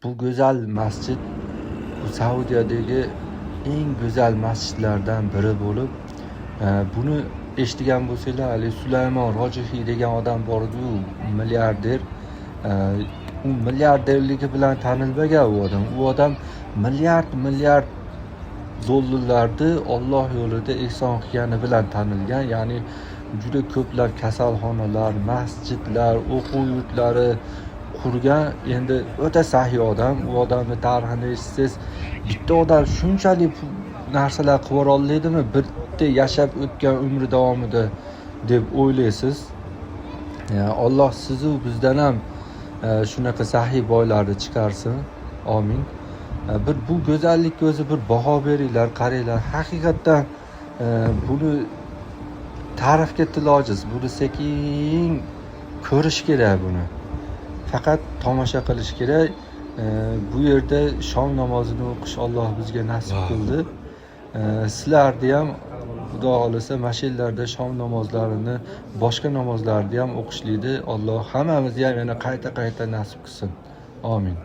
Bu go'zal masjid bu Saudiyadagi eng go'zal masjidlardan biri bo'lib, buni eshitgan bo'lsanglar, hali Sulaymon Rojihiy degan odam bor edi-yu, milliarder. U milliarderligi bilan tanilmagan u odam. U odam milliard milliard dollarlarni Alloh yo'lida ehson qilgani bilan tanilgan. Ya'ni juda ko'plab kasalxonalar, masjidlar, o'quv yurtlari qurgan. Endi o'ta saxiy odam. U odamni tarixini eshitsangiz, bitta odam shunchalik narsalar qilib yubora oladimi bitta yashab o'tgan umri davomida deb o'ylaysiz. Alloh sizu bizdan ham shunaqa saxiy boylarni chiqarsin. Amin. Bir bu go'zallikka o'zi bir baho beringlar, qaranglar. Haqiqatdan buni ta'rifga til ojiz. Buni sekin ko'rish kerak buni. Faqat tomosha qilish kerak. Bu yerda shom namozini o'qish Alloh bizga nasib qildi. Sizlarni ham Xudo xohlasa mana shu yerlarda shom namozlarini, boshqa namozlarni ham o'qishlikni Alloh hammamizni ham yana qayta-qayta nasib qilsin. Amin.